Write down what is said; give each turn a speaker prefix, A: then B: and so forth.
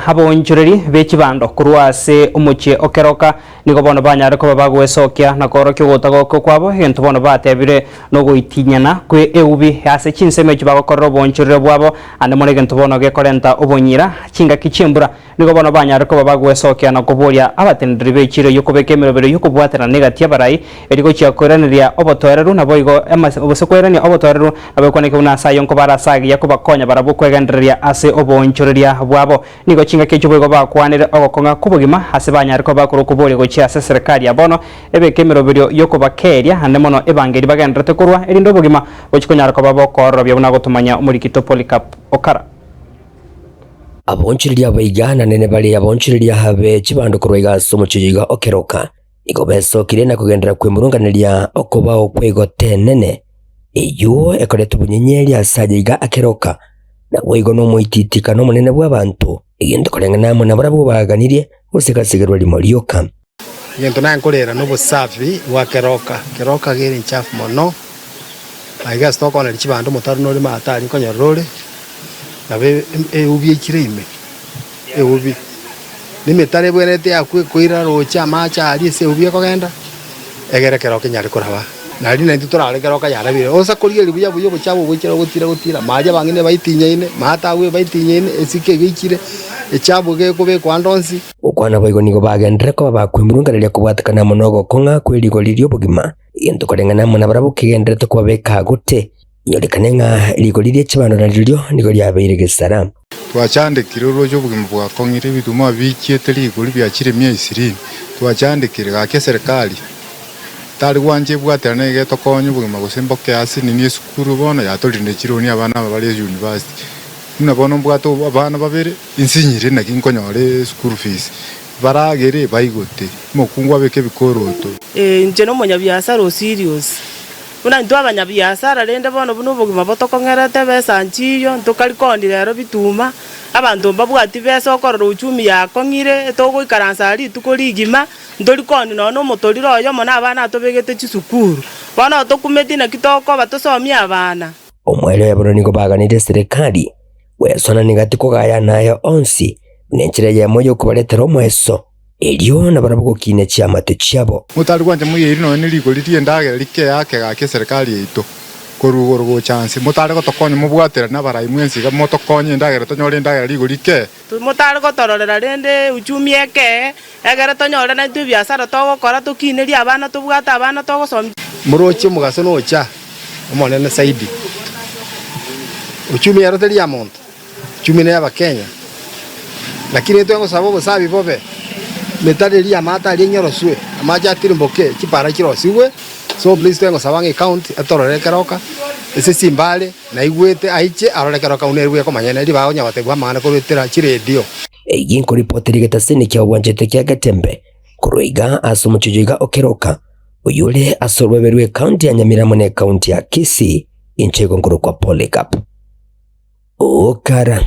A: Abaonchoreri be chibando korwa ase omochie o Keroka nigo bono banyare koba bagwesokia na koorokia ogotagoka kwabo, egento bono batebire nogoitinyana kwe eubi ase chinsemo echio bagokorera oboonchoreri bwabo, ande mono egento bono gekorenta obonyira chingaki chi'embura. Nigo bono banyare koba bagwesokia na koboria abateneneri b'echiiro y'okobeka emeroberi y'okobwaterana negati y'abarai, erio gochia koiraneria obotoereru, naboigo gose koirania obotoereru, nabo ekwaneke buna ase ayio nkobare ase agiya kobakonya barabwo kwegendereria ase oboonchoreria bwabo. Nigo chingaki echio boigo bakwanire ogokong'a kw'obogima ase banyare koba bakorwa okoboria gochia ase eserekari ya bono ebeke emeroberio y'okobakeeria, naende mono ebango eria bagendererete korwa, erinde obogima bochie konyara koba bokoororobia buna gotomanya omorikito Polycarp Okara.
B: Abaonchoreria abaiga na nene bare abaonchoreria be chibando korwa iga ase omochie oyo iga o Keroka, nigo besokire na kogenderera kwemurunganeria okobao kw'egote enene, eyio ekoreta obonyenyeri ase aye iga a Keroka, naboigo nomoititikano omonene bw'abanto, egento koreng'ana amo nabarabwo baganirie gose gasigerwa rimo rioka.
C: Egento naye nkorera nobosafi bwa keroka, keroka iga ere enchafu mono, aiga ase tokoneria chibando omotaro nore maate aria nkonyorera ore, nabo eubi echire ime, eubi. Na emetaro ebwenerete yakwa ekoira roche amache aria ase eubi ekogenda, egere keroka enyare koraba. Naende naintwe torare keroka yarabire, onsa korigereria buya buya obochafu oboichire gotira gotira, maria abang'ina ebaitinyaine, maate agwo ebaitinyaine, esike iga eichire, echafu iga ekobekwa ande onsi.
B: Gokwana boigo nigo bagenderere koba bakwemurunganeria kobwatekana amo nogokong'a kwe rigori ri'obogima, egento koreng'ana amo nabarabwo kegendererete kobabeka agote, inyorekane ng'a rigori rie chibando narirorio nigo riabeire gesara.
D: Twachandekire oroche obogima bwakong'ire, ebituma bichiete rigori biachire mia ishirini, twachandekire, gaki eserekari tari gwancha ebwaterane iga etokonye obogima gose mboke ase nini esukuru bono yatorinde chironi abana aba bare university. Buna bono mbwate abana babere, insinyire naki nkonyora eschool fees, baragere baigote, omokungu abeke ebikoroto.
E: Ee, inche nomonyabiasara o serious. Buna intwe abanyabiasara rende bono buna obogima botokong'erete besa nchiyo, ntokari kooni rero bituma, abanto mbabwati besa okorora uchumi yakong'ire, togoikaransa aa rituko rigima, ntori kooni nonya na omotoriro oyomo na abana atobegete chisukuru. Bono tokumeti naki tokoba tosomie abana.
B: Omoerio oye bono nigo baganire eserekari gwesonania gati kogayana aya onsi buna enchera eyemo y'okobaretera omoeso, erio nabarabwo gokinia chiamate chiabo.
D: Motari gwancha moyeire nonya ne rigori ri'endagera rike-ake gaki eserekari yaito korwa igoro gocha nse. Motare gotokonya mobwaterane abarai mwensi iga motokonye endagera tonyore endagera rigori rike.
E: Motare gotororera rende uchumi ekee, egere tonyore naintwe ebiasara togokora tokinerie abana tobwate abana togosomia.
C: Moroche omogaso nocha omonene zaidi. Uchumi ero teri ya monto, uchumi ne y'Abakenya. Lakini intwe ngosaba obosabi bobe, emetaro eria y'amato aria enyoroswe, amache atirimboke, chipara chirosigwe. So please twengosaba ng'a ecounty etororere keroka, ase chimbare, Naigwete aiche arore kero kauna ere buya komanyene ribaga onya gotebwa amang'ana korwetera chiredio.
B: Eyio nkoripoteri egetasini kia obwanchete kia Getembe korwa iga ase omochie oyo iga o Keroka, oyore ase orwebe rw'ecounty ya Nyamira amo n'ecounty ya Kisii, inche igo nkorokwa Polycarp Okara.